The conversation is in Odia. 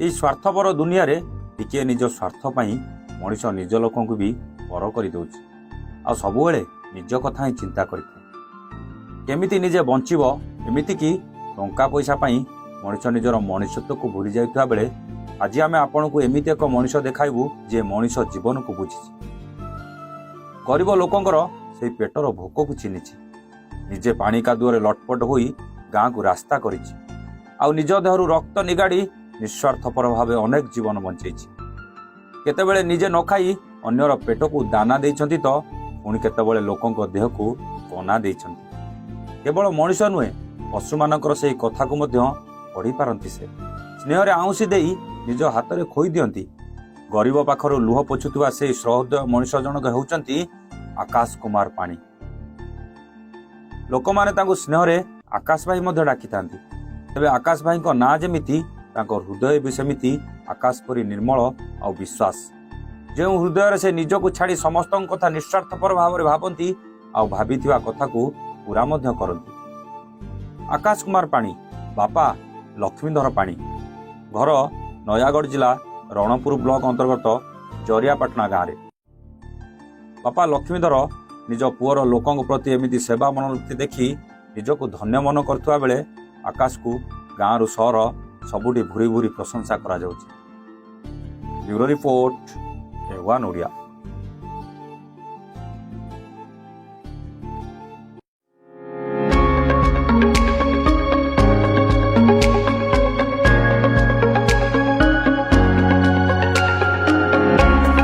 ଏଇ ସ୍ୱାର୍ଥପର ଦୁନିଆରେ ଟିକିଏ ନିଜ ସ୍ୱାର୍ଥ ପାଇଁ ମଣିଷ ନିଜ ଲୋକଙ୍କୁ ବି ପର କରିଦେଉଛି ଆଉ ସବୁବେଳେ ନିଜ କଥା ହିଁ ଚିନ୍ତା କରିଥାଏ, କେମିତି ନିଜେ ବଞ୍ଚିବ। ଏମିତିକି ଟଙ୍କା ପଇସା ପାଇଁ ମଣିଷ ନିଜର ମଣିଷତ୍ୱକୁ ଭୁଲି ଯାଉଥିବା ବେଳେ ଆଜି ଆମେ ଆପଣଙ୍କୁ ଏମିତି ଏକ ମଣିଷ ଦେଖାଇବୁ, ଯିଏ ମଣିଷ ଜୀବନକୁ ବୁଝିଛି, ଗରିବ ଲୋକଙ୍କର ସେଇ ପେଟର ଭୋକକୁ ଚିହ୍ନିଛି, ନିଜେ ପାଣି କାଦୁଅରେ ଲଟପଟ ହୋଇ ଗାଁକୁ ରାସ୍ତା କରିଛି ଆଉ ନିଜ ଦେହରୁ ରକ୍ତ ନିଗାଡ଼ି ନିସ୍ୱାର୍ଥପର ଭାବେ ଅନେକ ଜୀବନ ବଞ୍ଚେଇଛି। କେତେବେଳେ ନିଜେ ନ ଖାଇ ଅନ୍ୟର ପେଟକୁ ଦାନା ଦେଇଛନ୍ତି ତ ପୁଣି କେତେବେଳେ ଲୋକଙ୍କ ଦେହକୁ କନା ଦେଇଛନ୍ତି। କେବଳ ମଣିଷ ନୁହେଁ, ପଶୁମାନଙ୍କର ସେଇ କଥାକୁ ମଧ୍ୟ ପଢ଼ିପାରନ୍ତି ସେ। ସ୍ନେହରେ ଆଉଁସି ଦେଇ ନିଜ ହାତରେ ଖୋଇ ଦିଅନ୍ତି। ଗରିବ ପାଖରୁ ଲୁହ ପୋଛୁଥିବା ସେଇ ସହୃଦୟ ମଣିଷ ଜଣକ ହେଉଛନ୍ତି ଆକାଶ କୁମାର ପାଣି। ଲୋକମାନେ ତାଙ୍କୁ ସ୍ନେହରେ ଆକାଶ ଭାଇ ମଧ୍ୟ ଡାକିଥାନ୍ତି। ତେବେ ଆକାଶ ଭାଇଙ୍କ ନାଁ ଯେମିତି, ତାଙ୍କ ହୃଦୟ ବି ସେମିତି ଆକାଶ ପରି ନିର୍ମଳ ଆଉ ବିଶ୍ୱାସ। ଯେଉଁ ହୃଦୟରେ ସେ ନିଜକୁ ଛାଡ଼ି ସମସ୍ତଙ୍କ କଥା ନିସ୍ୱାର୍ଥପର ଭାବରେ ଭାବନ୍ତି ଆଉ ଭାବିଥିବା କଥାକୁ ପୁରା ମଧ୍ୟ କରନ୍ତି। ଆକାଶ କୁମାର ପାଣି, ବାପା ଲକ୍ଷ୍ମୀଧର ପାଣି, ଘର ନୟାଗଡ଼ ଜିଲ୍ଲା ରଣପୁର ବ୍ଲକ ଅନ୍ତର୍ଗତ ଜରିଆପାଟଣା ଗାଁରେ। ବାପା ଲକ୍ଷ୍ମୀଧର ନିଜ ପୁଅର ଲୋକଙ୍କ ପ୍ରତି ଏମିତି ସେବା ମନୋବୃତ୍ତି ଦେଖି ନିଜକୁ ଧନ୍ୟ ମନେ କରୁଥିବା ବେଳେ ଆକାଶକୁ ଗାଁରୁ ସହର ସବୁଠି ଭୁରି ଭୁରି ପ୍ରଶଂସା କରାଯାଉଛି। ବ୍ୟୁରୋ ରିପୋର୍ଟ, ଏ ୱାନ୍ ଓଡ଼ିଆ।